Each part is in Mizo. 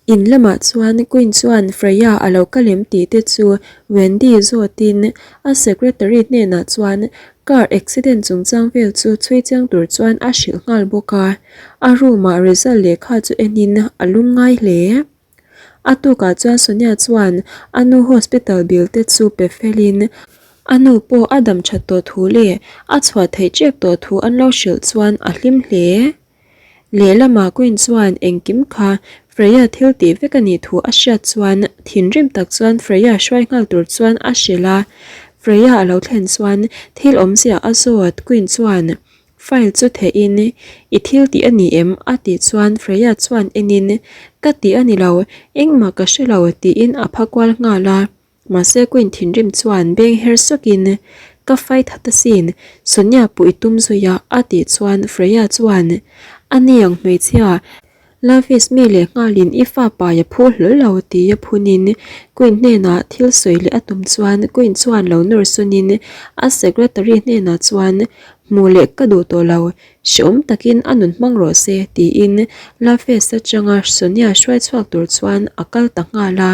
In lamah chuan Quinn chuan Freya a lo kal em tih te chu Wendy zawtin a secretary hnenah chuan car accident chungchang vel chu chhui chiang tur chuan a hrilh nghal bawk a. A room ah result lehkha chu enin a lungngai hle. A tukah chuan Sonia chuan a nu hospital bill te chu pe felin a nu pawh a dam that tawh thu leh a chhuah theih tep tawh thu an lo hrilh chuan a hlim hle. Lehlamah Quinn chuan engkim kha Freya thil tih vek a nih thu a hriat chuan thinrim tak chuan Freya hruai nghal tur chuan a hrilh a. Freya a lo thlen chuan thil awmzia a zawt Quinn chuan File chu theihin i thil tih a ni em? a tih chuan Freya chuan enin Ka tih a ni lo, engmah ka hre lo tiin a pha kual nghal a. Mahse Queen thinrim chuan beng her sawkin Ka fight hat asin, Sonia puh i tum zui a a tih chuan Freya chuan A ni ang hmeichhia, Lavis mi leh nghalin i fa pai a phu hlawl lo tia phunin Queen hnenah thil sawi leh a tum chuan Queen chuan lo nawr sunin a secretary hnenah chuan Hmuh leh ka duh tawh lo, hreawm takin a nun hmang rawh se tiin Lavis atanga Sonia hruai chhuak tur chuan a kal ta nghal a.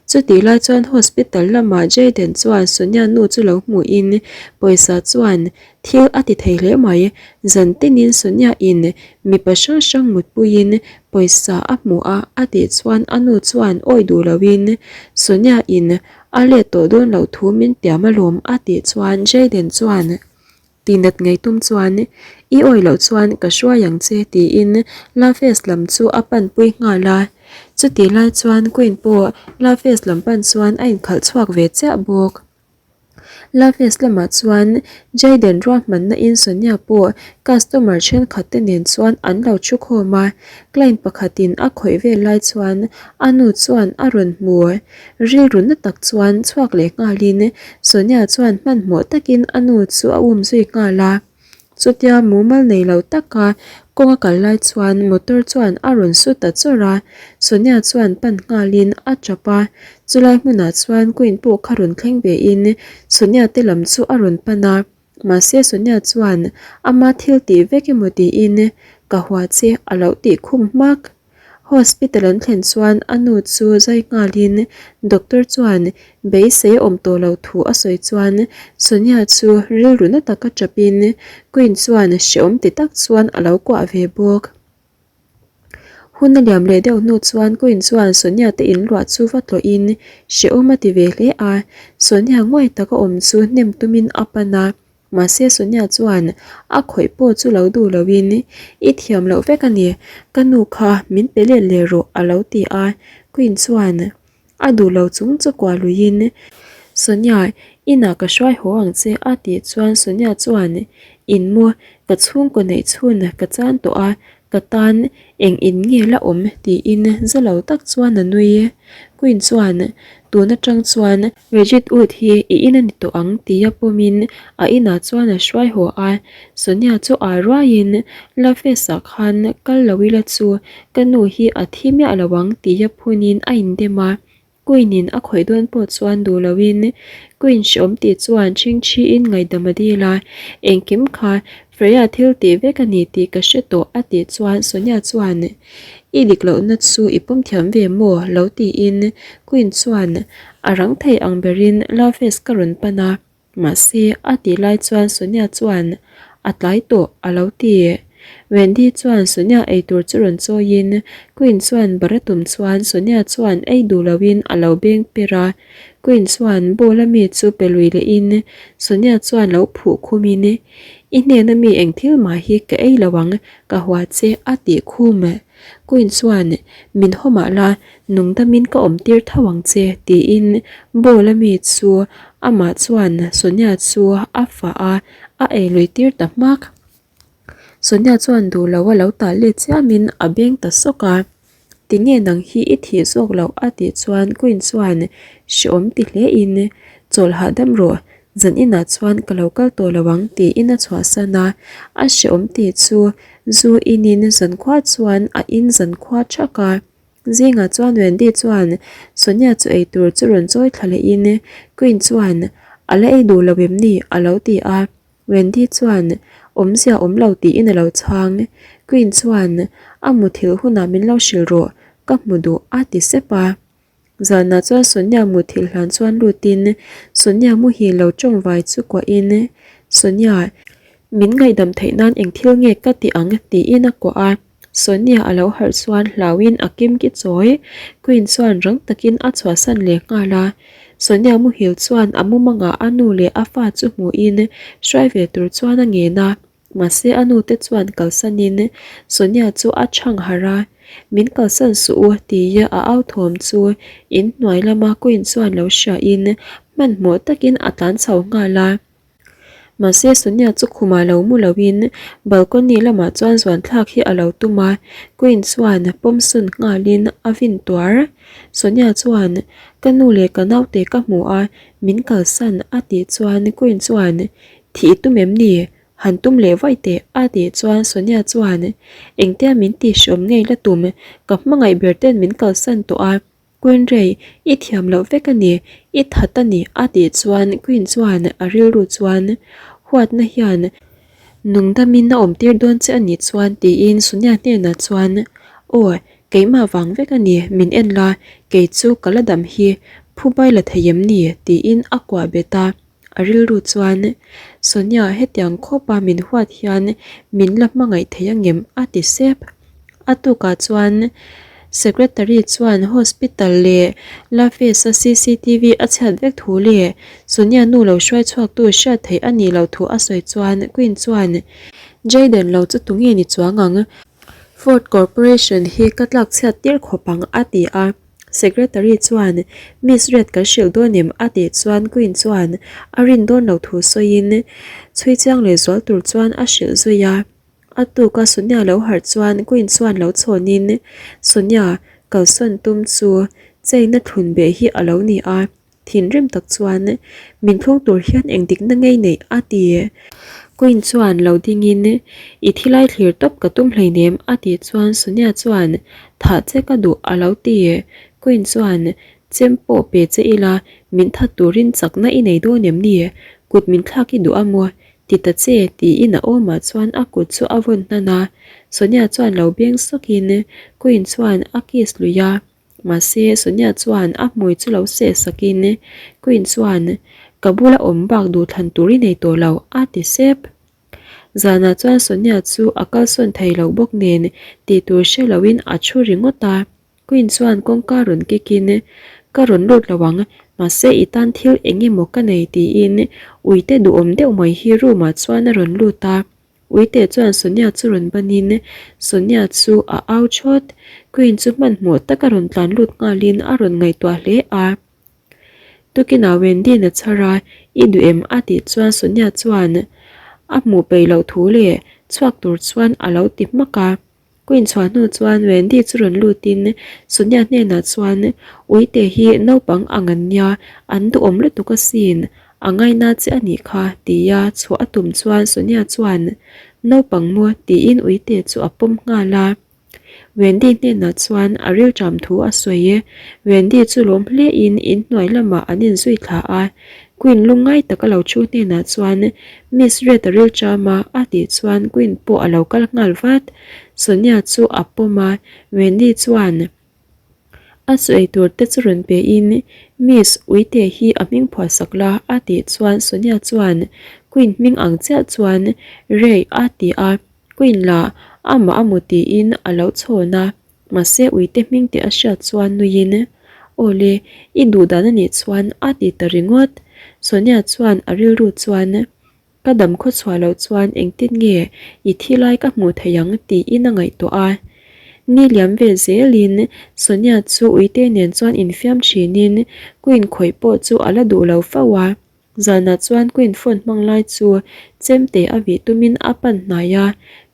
Chutih lai chuan hospital lamah Jayden chuan Sonia nu chu lo hmuhin pawisa chuan thil a ti thei hle mai. Zan tinin Sonia in mipa hrang hrang mutpuiin pawisa a hmu a, a tih chuan a nu chuan awi duh loin Sonia in a let tawh dawn loh thu min tiam alawm a tih chuan Jayden chuan Tinat ngei tum chuan, I awi loh chuan ka hruai ang che tiin Lafes lam chu a panpui nghal a. Chutih lai chuan Queen pawh Lafes lam pan chuan a inkhalh chhuak ve chiah bawk. Lafes lamah chuan Jayden ruahmanna in Sonia pawh customer thenkhat te nen chuan an lo thu khawm a, client pakhatin a khawih vel lai chuan a nu chuan a rawn hmu. Rilru na tak chuan chhuak leh nghalin Sonia chuan hmanhmawh takin a nu chu a um zui nghal a. Chutia mumal nei lo taka kawng a kal lai chuan motor chuan a rawn su ta chawrh a, Sonia chuan pan nghalin a tap a. Chulai hmunah chuan Queen pawh kha rawn thleng vein Sonia te lam chu a rawn pan a. Mahse Sonia chuan ama thil tih vek emaw tiin ka hua che a lo tih khum hmak. Hospital an thlen chuan a nu chu zai nghalin doctor chuan beisei a awm tawh loh thu a sawi chuan Sonia chu rilru na taka tapin Queen chuan hreawm ti tak chuan a lo kuah ve bawk. Hun a liam leh deuh hnu chuan Queen chuan Sonia te inluah chu va tlawhin hreawm a ti ve hle a, Sonia nguai taka awm chu hnem tumin a pan a. Mahse Sonia chuan a khawih pawh chu lo duh loin, I thiam loh vek a ni, ka nu kha min pe let leh rawh a lo ti a. Queen chuan a duh lo chung chu kuah luiin, Sonia, inah ka hruai haw ang che a tih chuan Sonia chuan, In maw, ka chhungkaw neih chhun ka chan tawh a, Ka tan eng in nge la awm tiin za lo tak chuan a nui. Queen chuan, Tun atang chuan Regit Wood hi i in a ni tawh ang tia pawmin a inah chuan a hruai haw a. Sonia chu aa ruaiin Lafes-ah khan kal lo ila chu ka nu hi a thi miah lo ang tia phunin a indem a. Queen-in a khawih dawn pawh chuan duh loin Queen hreawm tih chuan ṭhingṭhiin ngaihdam a dil a, engkim kha Freya thil tih vek a ni tih ka hre tawh a tih chuan Sonia chuan I dik lohna chu i pawm thiam ve maw? lo tiin Queen chuan a rang thei ang berin Loveless ka rawn pan a. Mahse, a tih lai chuan Sonia chuan a tlai tawh a lo ti. Wendy chuan Sonia eitur chu rawn chawiin Queen chuan bar a tum chuan Sonia chuan ei duh loin a lo beng per a. Queen chuan bowl a mi chu pe lui lehin Sonia chuan lo phuh khumin I hnena mi eng thil mah hi ka ei lo ang, ka hua che a tih khum. Queen chuan min haw mah la, Nungdamin ka awm tir tho ang che tiin bowl a mi chu amah chuan Sonia chu a fah a, a ei lui tir ta hmak. Sonia chuan duh lo a lo tah let chiamin a beng ta sawk a, Tinge nang hi i thih zawk loh a tih chuan Queen chuan hreawm ti hle in chawlh hahdam rawh, zan inah chuan ka lo kal tawh lo ang tiin a chhuahsan a, a hreawm tih chu zu inin zankhua chuan a in zankhua thak a. Zingah chuan Wendy chuan Sonia chu ei tur chu rawn chawi thla lehin Queen chuan a la ei duh lo em ni a lo ti a, Wendy chuan awmzia awm lo tiin a lo chhang. Queen chuan a muthilh hunah min lo hrilh rawh, ka hmu duh a ti sep a. Zanah chuan Sonia muthilh hlan chuan lutin Sonia muhil lo tawngvai chu kuahin Sonia, min ngaihdam theih nan eng thil nge ka ti ang tiin a kuah a. Sonia a lo harh chuan hlauhin a kim ki chawi. Queen chuan rang takin a chhuahsan leh nghal a. Sonia muhil chuan a mumangah a nu leh a fa chu hmuhin hruai ve tur chuan a ngen a. Mahse a nute chuan kalsanin Sonia chu a chhang harh a, Min kalsan suh u tia a au thawm chu inhnuai lama Queen chuan lo hriain hmanhmawh takin a tlan chho nghal a. Mahse Sonia chu khumah lo mu loin balcony lamah chuan zuan thlak hi a lo tum a, Queen chuan pawmsawn nghalin a vin tuar. Sonia chuan, Ka nu leh ka naute ka hmu a, min kalsan a tih chuan Queen chuan, Thih i tum em ni? Han tum leh vaih teh a tih chuan Sonia chuan, Engtia min tih hreawm ngei la tum, ka hmangaih ber ten min kalsan tawh a, Queen Rei, i thiam loh vek a ni, i that a ni a tih chuan Queen chuan a rilru chuan huatna hian nungdamin a awm tir dawn che a nih chuan tiin Sonia hnenah chuan, Aw, keimah vang vek a ni, min en la, kei chu ka la dam hi, phubai la thei em ni? tiin a kuah bet a. A rilru chuan, Sonia, hetiang khawpa min huat hian min la hmangaih thei angem? a ti sep. A tukah chuan Secretary chuan hospital leh Lafis-a cctv a chhiat vek thu leh Sonia nu lo hruai chhuaktu hriat theih a nih loh thu a sawi chuan Queen chuan, Jayden lo chu tunge ni chuang ang? Ford Corporation hi ka tlak chhiat tir khawp ang a ti a. Secretary chuan, Miss Red kan hrilh dawn em? a tih chuan Queen chuan a rin dawn lo thu sawiin chhui chiang leh zual tur chuan a hrilh zui a. A tuka Sonia lo harh chuan Queen chuan lo chhawnin, Sonia, kalsawn tum chu cheina thlun beh hi a lo ni a. Thinrim tak chuan, Min thlung tur hian eng dikna ngei neih a ti. Queen chuan lo dingin, I thilai thlir tawp ka tum hleinem a tih chuan Sonia chuan, Thah che ka duh a lo ti. Queen chuan, Chem pawh pe che ila, min that turin chakna i nei dawn em ni? Kut min thlak i duh a maw? Ti ta che tiin a awmah chuan a kut chu a vawn hnan a. Sonia chuan lo beng sawkin, Queen chuan a kiss lui a. Mahse, Sonia chuan a hmui chu lo seh sakin Queen chuan, Ka bula awm bak duhthlan tur i nei tawh lo, a ti sep. Zanah chuan Sonia chu a kalsawn thei lo bawk nen tih tur hre loin a thu ringawt a. Queen chuan kawngka rawn kikin, Ka rawn lut lo ang, mahse i tan thil eng emaw ka nei tiin uite duhawm deuh mai hi room ah chuan a rawn lut a. Uite chuan Sonia chu rawn banin Sonia chu a au thawt. Queen chu hmanhmawh taka rawn tlan lut nghalin a rawn ngaihtuah hle a. Tukinah Wendy-in a chhar a, I duh em? a tih chuan Sonia chuan a hmuh peih loh thu leh chhuak tur chuan a lo ti hmak a. Queen chhuah hnu chuan Wendy chu rawn lutin Sonia hnenah chuan, Uite hi naupang ang an nia, an duhawm lutuk asin, a ngaina che a nih kha, tia chhuah a tum chuan Sonia chuan, Naupang maw? tiin uite chu a pawm nghal a. Wendy hnenah chuan a rilṭam thu a sawi. Wendy chu lawm hlein inhnuai lamah an inzui thla a. Queen lungngai tak a lo thu hnenah chuan Miss Red a rilṭam a, a tih chuan Queen pawh a lo kal nghal vat. Sonia chu a pawm a, Wendy chuan a chu eitur te chu rawn pe in Miss Uite hi a hming phuah sak la a tih chuan Sonia chuan Queen hming ang chiah chuan Ray a ti a, Queen lah amah a mu tiin a lo chhawn a. Mahse uite hming tih a hriat chuan nuiin, Awle, i duh dan a nih chuan a ti ta ringawt. Sonia chuan a rilru chuan, Ka dam khaw chhuah loh chuan engtin nge i thi lai ka hmuh theih ang tiin a ngaihtuah a. Ni liam ve zelin Sonia chu uite nen chuan infiam thinin Queen khawih pawh chu a la duh lo fo a. Zanah chuan Queen phone hmang lai chu chemte a vih tumin a pan hnai a,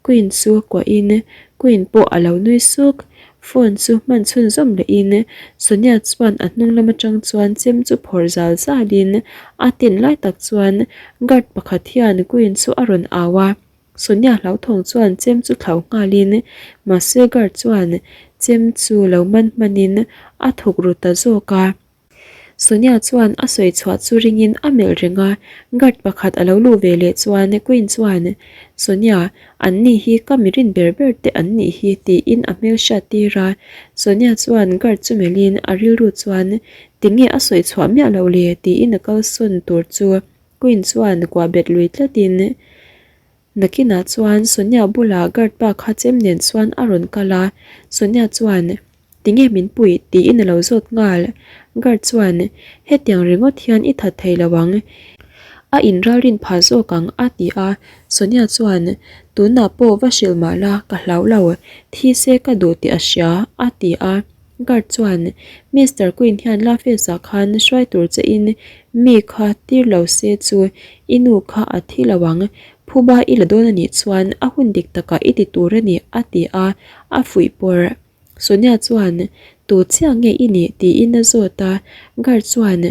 Queen chu kuahin Queen pawh a lo nui suk. Phone chu hman chhunzawm lehin Sonia chuan a hnung lam atang chuan chem chu phawrh zal zalin a tin lai tak chuan guard pakhat hian Queen chu a rawn au a, Sonia hlauthawng chuan chem chu thlauh nghalin mahse guard chuan chem chu lo man hmanin a thuk ru ta zawk a. Sonia chuan a sawi chhuah chu ringin a melh reng a, guard pakhat a lo luh ve leh chuan Queen chuan, Sonia, an ni hi ka mi rin ber ber te an nih hi tiin a hmel hriat tir a. Sonia chuan guard chu melhin a rilru chuan, Tinge a sawi chhuah miah loh le? tiin a kalsawn tur chu Queen chuan kuah bet lui tlatin, Nakinah chuan Sonia bulah guard pa kha chem nen chuan a rawn kal a, Sonia chuan, Tinge min puih? tiin a lo zawt nghal. Guard chuan, Hetiang ringawt hian i that thei lo ang, a inralrin phah zawk ang a ti a. Sonia chuan, Tunah pawh va hrilh mah la, ka hlau lo, thi se ka duh tih a hria a ti a. Guard chuan, Mister Quinn hian Lafayette-ah khan hruai tur che in mi kha tir lo se chu i nu kha a thi lo ang, phuba i la dawn a nih chuan a hun dik takah i ti tur a ni, a ti a, a fuih pawrh. Sonia chuan, Tu chiah nge i nih? tiin a zawt a, guard chuan,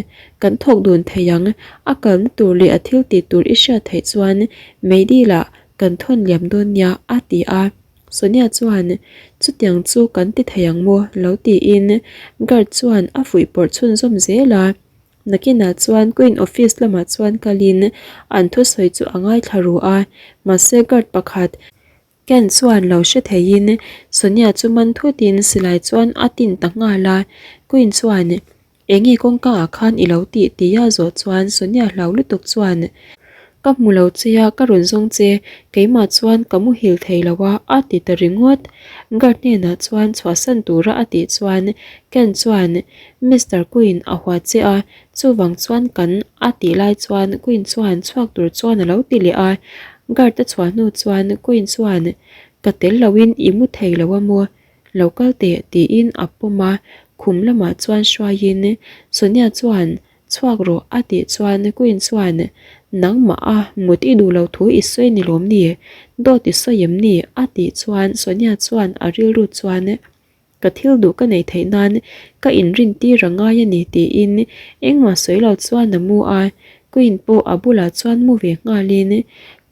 Kan thawk dun thei ang, a kalna tur leh a thil tih tur i hriat theih chuan meidilah kan thawn liam dawn nia, a ti a. Sonia chuan, Chutiang chu kan ti thei ang maw? lo tiin guard chuan a fuihpawrh chhunzawm zel a. Nakinah chuan Queen office lamah chuan kalin an thusawi chu a ngaithla ru a, mahse guard pakhat Ken chuan lo hre theiin Sonia chu man thutin silai chuan a tin ta nghal a. Queen chuan, Enge kawngka ah khan i lo tih tih a zawh chuan Sonia hlau lutuk chuan, Ka hmu lo che a, ka rawn zawng che, keimah chuan ka muhil thei lo a, a ti ta ringawt. Guard hnenah chuan chhuahsan tura a tih chuan Ken chuan, Mister Quinn a hua che a, chuvang chuan kan a tih lai chuan Quinn chuan chhuak tur chuan a lo ti leh a. Guard a chhuah hnu chuan Quinn chuan, Ka tel loin i mu thei lo a maw? Lo kal teh tiin a pawm a, khum lamah chuan hruaiin Sonia chuan chhuak rawh a tih chuan Queen chuan nangmah a mut i duh lo thu i sawi ni lawm ni? Dawt i sawi em ni? a tih chuan Sonia chuan a rilru chuan ka thil duh ka neih theih nan ka inrin tir a ngai a ni tiin engmah sawi lo chuan a mu a, Queen pawh a bulah chuan mu ve nghalin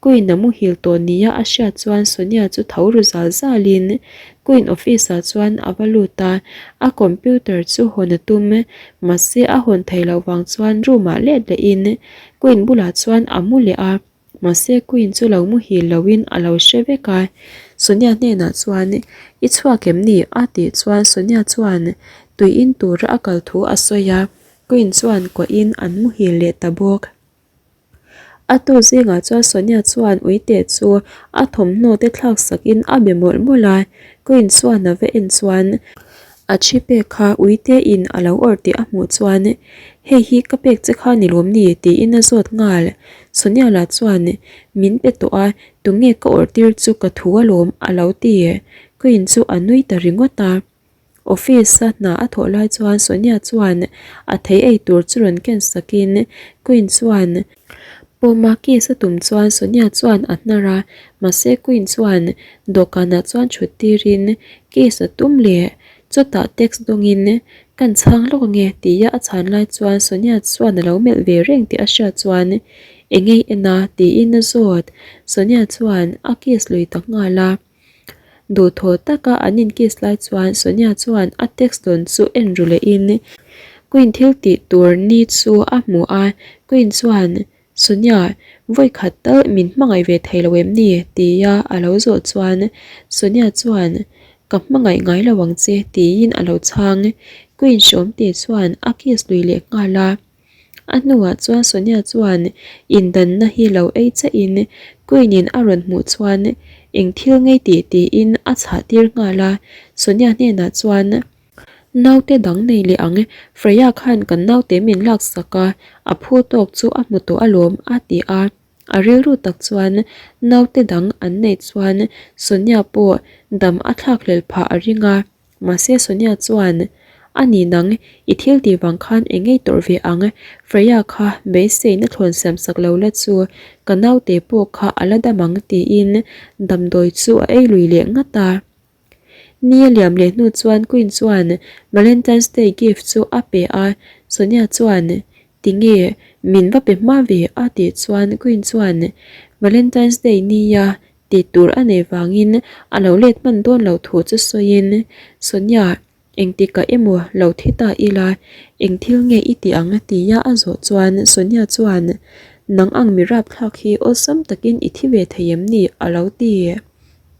Queen a muhil tawh nia a hriat chuan Sonia chu tho ru zal zalin Queen office ah chuan a va lut a, a computer chu hawn a tum, mahse a hawn theih loh vang chuan room ah let lehin Queen bulah chuan a mu leh a, mahse Queen chu lo muhil loin a lo hre vek a. Sonia hnenah chuan, I chhuak em ni? a tih chuan Sonia chuan tui in tura a kal thu a sawi a, Queen chuan kuahin an muhil leh ta bawk. A tu zingah chuan Sonia chuan uite chu a thawmhnaw te thlak sakin a be mawlh mawlh a, Queen chuan a va en chuan a thi pek kha uite in a lo awrh tih a hmuh chuan hei hi ka pek che kha ni lawm ni tiin a zawt nghal. Sonia lah chuan min pe tawh a, tunge ka awrh tir chu ka thu alawm a lo ti. Queen chu a nui ta ringawt a. Office-a hna a thawh lai chuan Sonia chuan a thei ei tur chu rawn ken sakin Queen chuan pawma kiss a tum chuan Sonia chuan a hnar a, mahse Queen chuan dawhkanah chuan thut tirin kiss a tum leh chawtah text dawngin kan chhang lawk ange tia a chhan lai chuan Sonia chuan a lo melh ve reng tih a hriat chuan eng ei en a tiin a zawt, Sonia chuan a kiss lui ta nghal a. Duhthawh taka an inkiss lai chuan Sonia chuan a text dawn chu en ru lehin Queen thil tih tur ni chu a hmu a, Queen chuan, Sonia, vawi khat tal min hmangaih ve thei lo em ni? tia a lo zawh chuan Sonia chuan, Ka hmangaih ngai lo ang che tiin a lo chhang. Queen hrawm te chuan a kiss lui leh nghal a. A hnuah chuan Sonia chuan indanna hi lo ei chiahin Queen-in a rawn hmuh chuan eng thil ngei tih tiin a chhah tir nghal a, Sonia hnenah chuan, Naute dang nei leh ang, Freya khan kan naute min laksak a, a phu tawk chu a hmu tawh alawm a ti a. A rilru tak chuan naute dang an neih chuan Sonia pawh dam a thlakhlel phah a ring a. Mahse Sonia chuan, A ni nang, i thil tih vang khan eng ngei tawrh ve ang, Freya kha beiseina thlawn siam sak lo la chu ka naute pawh kha a la dam ang tiin damdawi chu a ei lui leh ngat a. Ni a liam leh hnu chuan Queen chuan Valentine's Day gift chu a pe a, Sonia chuan, Tinge, min va pe hma ve a tih chuan Queen chuan, Valentine's Day nia Tih tur a neih vangin a lo let hman dawn loh thu chu sawiin, Sonia, Engtikah emaw lo thi ta ila, eng thil nge i tih ang tia a zawh chuan Sonia chuan, Nang ang mi rapthlak hi awlsam takin i thi ve thei em ni? a lo ti.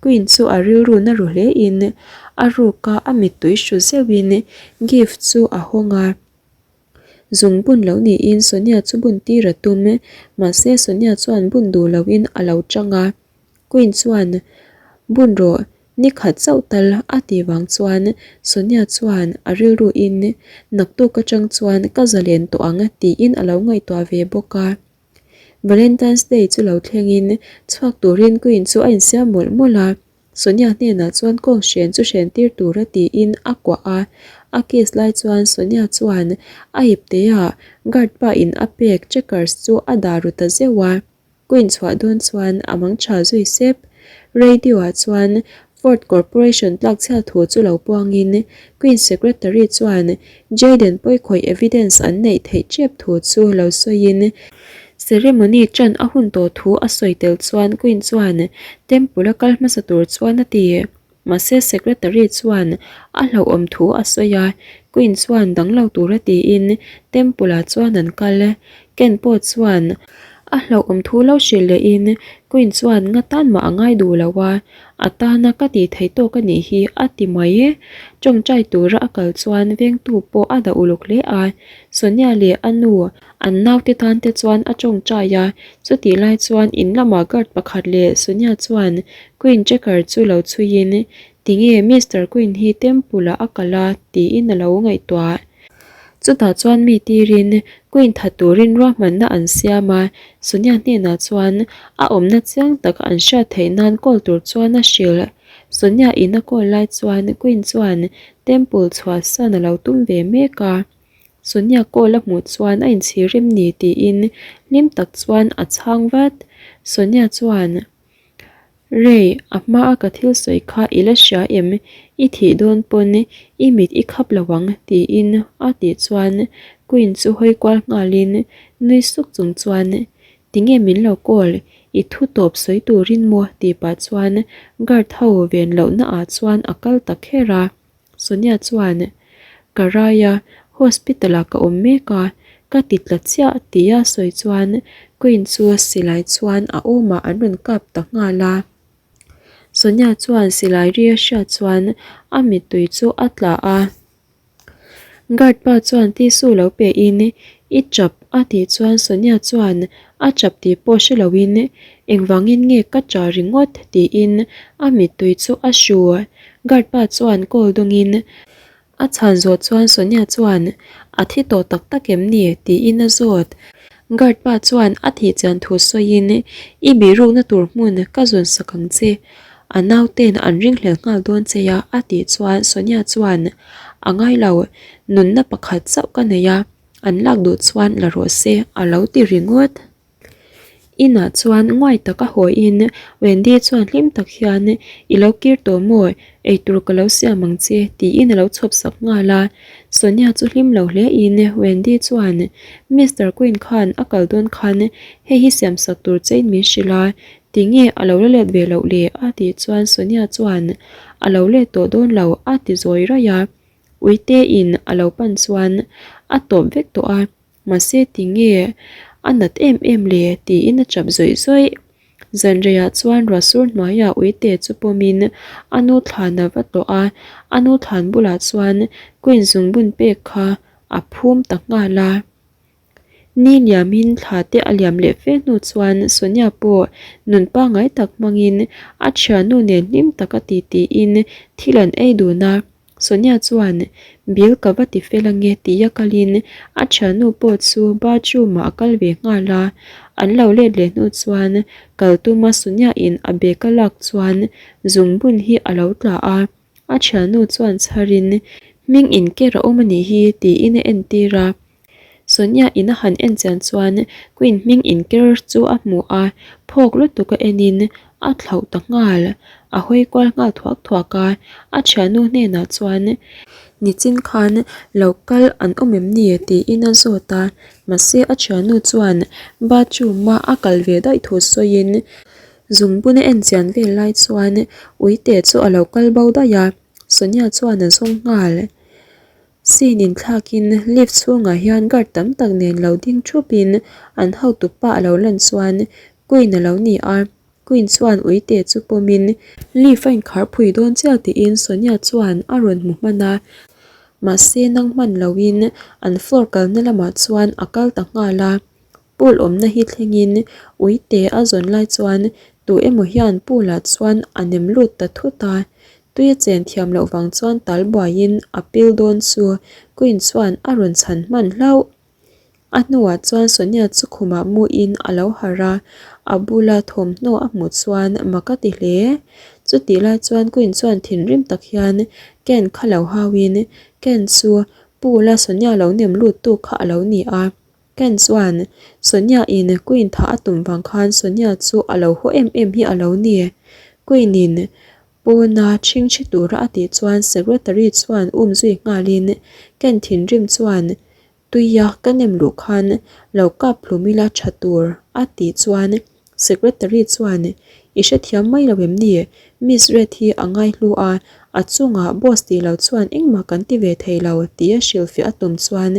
Queen chu a rilru na ru hle in a ruka a mittui hru zeuhin gift chu a hawng a. Zung bun lo niin Sonia chu bun tir a tum, mahse Sonia chuan bun duh loin a lo chang a. Queen chuan, Bun rawh, ni khat chauh tal a tih vang chuan Sonia chuan a rilru in naktuk atang chuan ka zalen tawh ang tiin a lo ngaihtuah ve bawk a. Valentine's Day chu lo thlengin chhuak turin Queen chu a insiam mawlh mawlh a, Sonia hnenah chuan kawng hren chu hren tir tura tiin a kuah a, a kiss lai chuan Sonia chuan a ipteah guard pa in a pek checkers chu a dah ru ta zeuh a. Queen chhuah dawn chuan a mang tha zui sep. Radio ah chuan Ford Corporation tlak chhiat thu chu lo puangin Queen Secretary chuan Jayden pawikhawih evidence an neih theih tep thu chu lo sawiin ceremony tan a hun tawh thu a sawi tel chuan Queen chuan Temple a kal hmasa tur chuan a ti. Mahse Secretary chuan a hlauhawm thu a sawi a, Queen chuan dang lo tura tiin Temple ah chuan an kal. Ken pawh chuan a hlauhawm thu lo hrilh lehin Queen chuan nga tan mah a ngai duh lo a, a tana ka tih theih tawk a nih hi a ti mai. Tawngtai tura a kal chuan vengtu pawh a dah uluk hle a, Sonia leh a nu an naute tan te chuan a tawngtai a, chutih lai chuan in lamah guard pakhat leh Sonia chuan Queen Checker chu lo chhuiin tinge Mister Queen hi temple ah a kal a tiin a lo ngaihtuah. Chutah chuan mi tirin Queen tha turin ruahmanna an siam a, Sonia hnenah chuan a awmna chiang tak an hriat theih nan call tur chuan a hrilh. Sonia in a call lai chuan Queen chuan temple chhuahsan a lo tum ve mek a. Sonia call a hmuh chuan a inchhir rem ni tiin hlim tak chuan a chhang vat. Sonia chuan. Rei, a hma a ka thil sawi kha i la hria em? I thih dawn pawn i mit i khap lo ang tiin a tih chuan Queen chu hawi kual nghalin nui suk chung chuan Tinge min lo call, i thu tawp sawi turin maw tih pah chuan guard ho ven lohna ah chuan a kal ta kher a. Sonia chuan, Ka rai a, hospital ah ka awm mek a, ka ti tla chiah tia sawi chuan Queen chu silai chuan a awmah an rawn kap ta nghal a. Sonia chuan silai ri a hriat chuan a mittui chu a tla a. Guard pa chuan tissue lo pe in, I chap a tih chuan Sonia chuan a chap tih pawh hre loin, Engvangin nge ka cha ringawt tiin a mittui chu a hru. Guard pa chuan call dawngin a chhan zawh chuan Sonia chuan a thi tawh tak tak em ni tiin a zawt. Guard pa chuan a thih chian thu sawiin i bihrukna tur hmun ka zawn sak ang che, a nauten an ringhlel nghal dawn che a a tih chuan Sonia chuan a ngai lo, nunna pakhat chauh ka nei a, an lak duh chuan la rawh se a lo ti ringawt. Inah chuan nguai taka hawiin Wendy chuan hlim tak hian I lo kir tawh maw? Eitur ka lo siam ang che tiin a lo chhawp sak nghal a. Sonia chu hlim lo hlein Wendy chuan Mister Quinn khan a kal dawn khan hei hi siam sak tur chein min hrilh a, tinge a lo la let ve loh le? a tih chuan Sonia chuan A lo let tawh dawn lo a ti zawi raih a. Uite in a lo pan chuan a tawp vek tawh a. Mahse tinge a nat em em le tiin a chap zawih zawih. Zanreiah chuan ruahsur hnuaiah uite chu pawmin a nu thlan a va tawh a, a nu thlan bulah chuan Queen zungbun pek kha a phum ta nghal a. Ni liamin thla te a liam leh fe hnu chuan Sonia pawh nun pangngai tak hmangin a thiannu nen hlim taka titiin thil an ei dun a. Sonia chuan, Bill ka va ti fel ange tia kalin a thiannu pawh chu bathroom ah a kal ve nghal a. An lo let leh hnu chuan kal tuma Sonia in a bag a lak chuan zungbun hi a lo tla a. A thiannu chuan chharin, Hming inker a awm a nih hi tiin a entir a. Sonia in a han en chian chuan Queen hming inker chu a hmu a, phawk lutuk a enin a thlauh ta nghal. A hawi kual nghal thuak thuak a, a thiannu hnenah chuan nichin khan lo kal an awm em ni tiin a zawt a, mahse a thiannu chuan bathroom a a kal ve daih thu sawiin zungbun a en chian vel lai chuan uite chu a lo kal bo daih a, Sonia chuan a zawng nghal. Scene inthlakin lift chhungah hian guard tam tak nen lo ding thupin an hotupa a lo lan chuan Queen a lo ni a, Queen chuan uite chu pawmin lift a inkhar phui dawn chiah tiin Sonia chuan a rawn hmu hman a, mahse nang hman loin an floor kalna lamah chuan a kal ta nghal a. Pool awmna hi thlengin uite a zawn lai chuan tu emaw hian pool ah chuan a nem lut ta thut a, tui a chen thiam loh vang chuan tal buaiin a pil dawn chu Queen chuan a rawn chhan hman hlauh. A hnuah chuan Sonia chu khumah muin a lo harh a, a bula thawmhnaw a hmuh chuan mak a ti hle. Chutih lai chuan Queen chuan thinrim tak hian Ken kha lo hauin Ken chu pool a Sonia lo nem lut tu kha a lo ni a. Ken chuan Sonia in Queen thah a tum vang khan Sonia chu a lo haw em em hi a lo ni. Queen in pawna chhingchhi tura a tih chuan secretary chuan um zui nghalin Ken thinrim chuan Tuia ka nem luh khan lo kap hlum ila tha tur a tih chuan Secretary chuan I hrethiam mai lo em ni? Miss Red hi a ngaihlu a, a chungah boss tih lo chuan engmah kan ti ve thei lo tih a hrilhfiah a tum chuan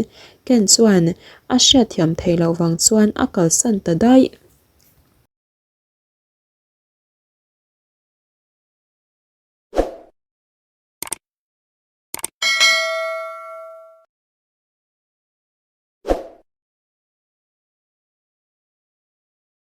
Ken chuan a hriatthiam theih loh vang chuan a kalsan ta daih.